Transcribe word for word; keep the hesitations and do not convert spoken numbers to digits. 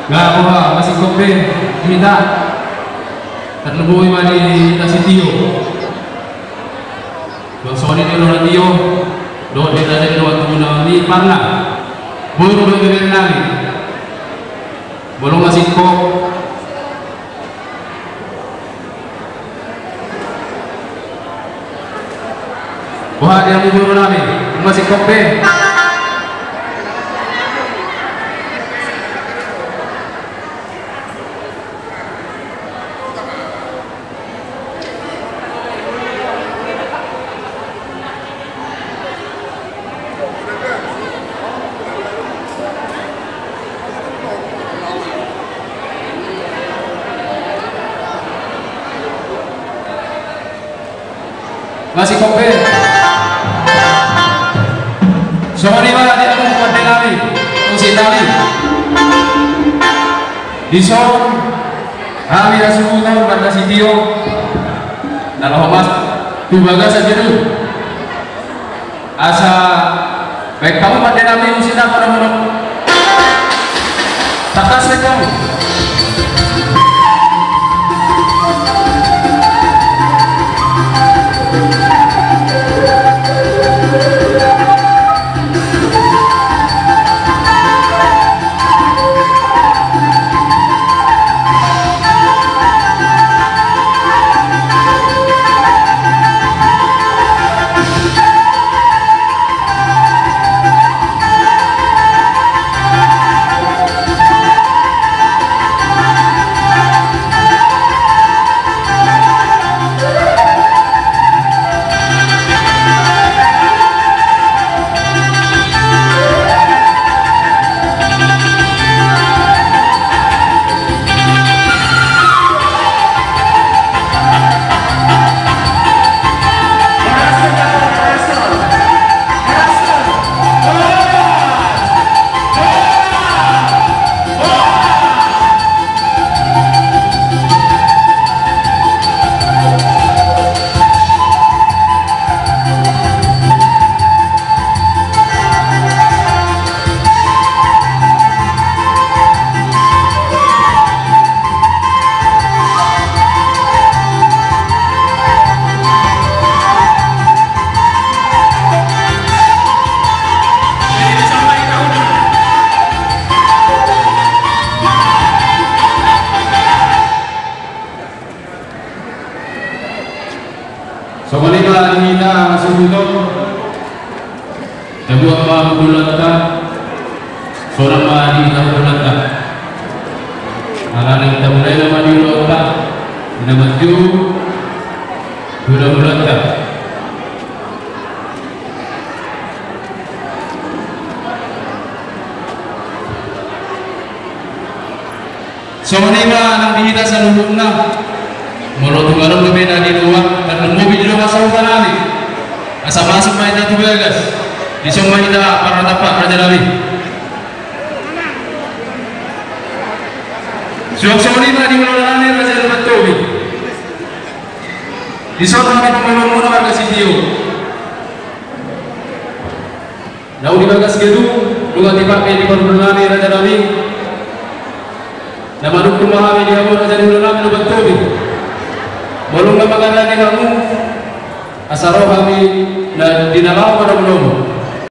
Nga boha, masingkop be hita. Tarlumobi ma di hita si Tio. Songon i di ulaon na Tio dohot di raja ni dongan tubu nami Parna. Boru do bere nami. Molo nga singkop. Boha di hamu boru nami, nga singkop be. Masingkop be. Songon i ma di hamu pande nami, musik nami. Dison hami hasuhuton marga si Tio na laho masuk tu bagasan gedung. Asa baen hamu pande nami, musik nami, molo molo. Tangkas baen hamu. Songon i ma di hita hasuhuton. Tabuat ma hundulanta. Sonang ma di hita hundulanta. Alani tamulai nama di ulaonta. Nama tu hula-hulanta. Songon i ma nang di hita saluhutna. Molo tung adong dope na di luar, tarlumobi di dongan sahuta nami, asa masuk ma hita tu bagas. Dison ma hita marnatampak, raja nami. Suang songon i ma di ulaon nami, raja Lumban Tobing. Dison ma di pangoloan muna marga si Tio. Naung di bagas gedung, nunga tipak be di parhundul nami, raja nami. Na manungkun ma hami di hamu, raja ni hulahula nami Lumban Tobing. Molo nunga mangalani hamu, asa ro hami na di na laho manomu-nomu.